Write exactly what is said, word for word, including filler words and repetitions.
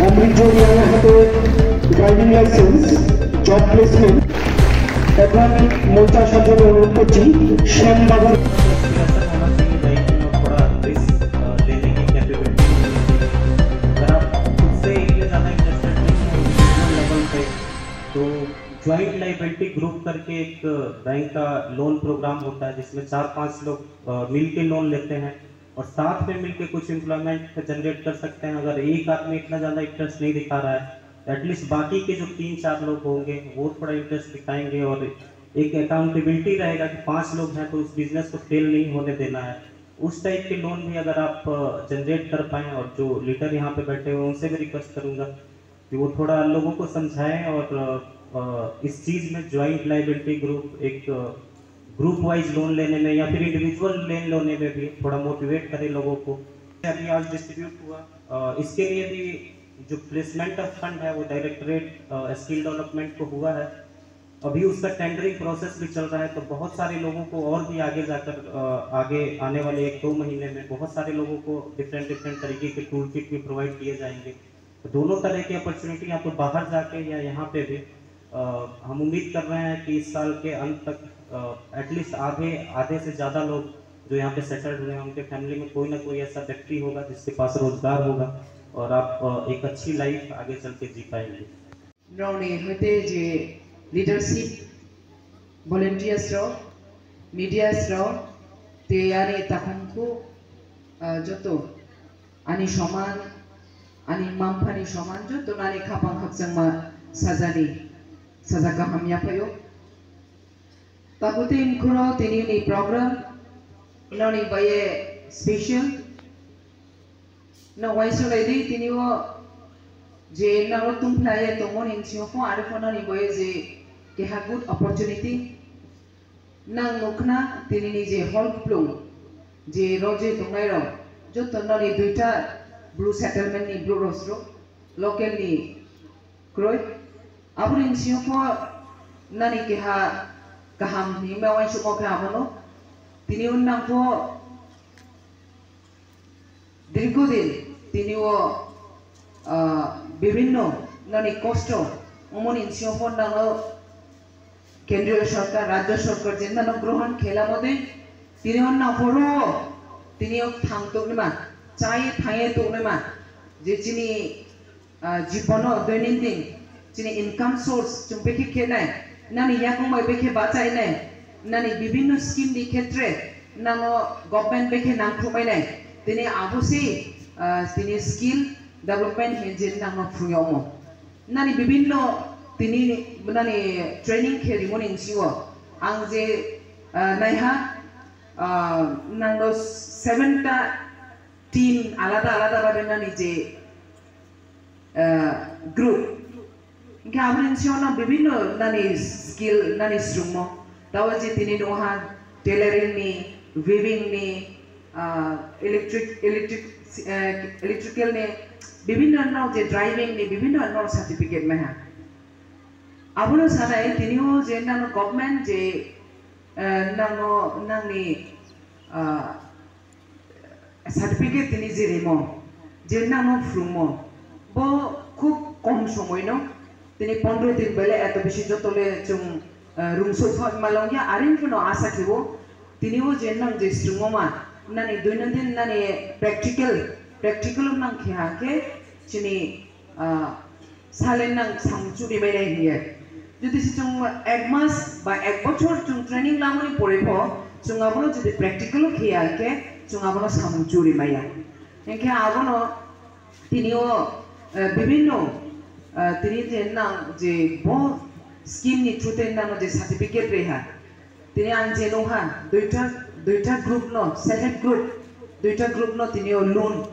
অমৃত জরিয়ার হাতে driving licence, job placement. এখন মঞ্চে আসার জন্য অনুরোধ করছি শ্যাম বাবু। थोड़ा रिस्क लेने की कैपेबिलिटी। अगर आप खुद से इतने ज़्यादा इंटरेस्टेड नहीं है इंडिविजुअल लेवल पे, तो ज्वाइंट लाइबिलिटी ग्रुप करके एक बैंक का लोन प्रोग्राम होता है, जिसमें चार पांच लोग मिलके लोन लेते हैं और साथ में मिलके कुछ एम्प्लॉयमेंट जनरेट कर सकते हैं। अगर एक आदमी इतना ज़्यादा इंटरेस्ट नहीं दिखा रहा है, तो एटलीस्ट बाकी के जो तीन चार लोग होंगे, वो थोड़ा इंटरेस्ट दिखाएंगे और एक अकाउंटेबिलिटी रहेगा कि पांच लोग हैं, तो उस बिजनेस को फेल नहीं होने देना है। उस टाइप के लोन भी अगर आप जनरेट कर पाएँ, और जो लीडर यहाँ पे बैठे हुए हैं, उनसे भी रिक्वेस्ट करूँगा कि वो थोड़ा लोगों को समझाएँ और इस चीज़ में ज्वाइंट लाइबिलिटी ग्रुप, एक ग्रुप वाइज लोन लेने में या फिर इंडिविजुअल लोन लेने में भी थोड़ा मोटिवेट करें लोगों को। अभी आज डिस्ट्रीब्यूट हुआ, इसके लिए भी जो प्लेसमेंट ऑफ फंड है, वो डायरेक्टरेट स्किल डेवलपमेंट को हुआ है। अभी उसका टेंडरिंग प्रोसेस भी चल रहा है, तो बहुत सारे लोगों को और भी आगे जाकर आगे आने वाले एक दो महीने में बहुत सारे लोगों को डिफरेंट डिफरेंट तरीके के टूल किट भी प्रोवाइड किए जाएंगे। तो दोनों तरह की अपॉर्चुनिटी, या तो बाहर जाके या यहाँ पे भी। हम उम्मीद कर रहे हैं कि इस साल के अंत तक एटलीस्ट आधे आधे से ज़्यादा लोग जो यहाँ पे सेटल्ड हुए हैं, उनके फैमिली में कोई ना कोई ऐसा व्यक्ति होगा जिसके पास रोज़गार होगा और आप एक अच्छी लाइफ आगे चल के जी पाएंगे। Nokni hoite je leadership, volunteers rok, medias rok, tei ani takhumkhu, ah, joto ani soman, ani mamphani soman joto nani khapang khakchangma sajani, sajak kaham yaphaio. Takhwtwi mkhuro tini ni program noni baye special. No waisa lai di tini o je naro tungphla ye tongmoni sio pho are pho noni baye je keha good opportunity. Nang nukna tini ni je hall kuplung je roje tongnai rok joto noni duita blue settlement ni blue rosro local ni Kroi. Aboni sio pho nani keha kaham ni ma wansukma khe abono. Tini o nang pho dirgho din tini o, ah, bibhinno nani kosto omoni sio pho nang o kendriyo sorkar, rajyo sorkar je nano grohon khelamo de tini o nang pho ro tini o thang toknima, chai thang ye toknima je chini ah, jibono doinondin chini income source chwng bekhe khenai, nani yakung bai bekhe bachainai, nani bibhinno scheme ni khetre nano government bekhe nangkhrumainai, tini abo se, ah, tini skill development hinwi je nangno phungyamo. Nani bibhinno tini nani training khe rimoni bisingo ang je, ah, naiha, ah, nangno seven ta team alada alada babe nani je, ah, group. Hingke aboni bisingo no bibhinno nani skill, nani swrwngmo. Tao je tini nukha tailoring ni, weaving ni, ah, electric, electric, eh, electrical ni, bibhinno no je driving ni, bibhinno no certificate maiha. Abono sanai tini o je nano government je, eh, nano nangni, ah, certificate tini je rimo, je nangno phwrwngmo, bo khub kom somoino, tini pondro din bele eto bisi jotole chwng, eh, rwngsok thok malongya, are phano asa khibo, tini o je nang je swrwngmo ma, nani doinondin nani practical, practical nang khe ha khe chini, ah, Salen nang samung churi mai nai hiye. Jodi se chwng ek mas ba ek bochor chwng training lamani pore pho, chwng abono jodi practical o khiya hinkhe, chwng abono samung churi maya. Hinkhe abono tini o, eh, bibhinno, eh, tini je nang je bo scheme ni through te nang je certificate reha. Tini ang je nukha, duita, duita group no, self help group, duita group no tini o loan,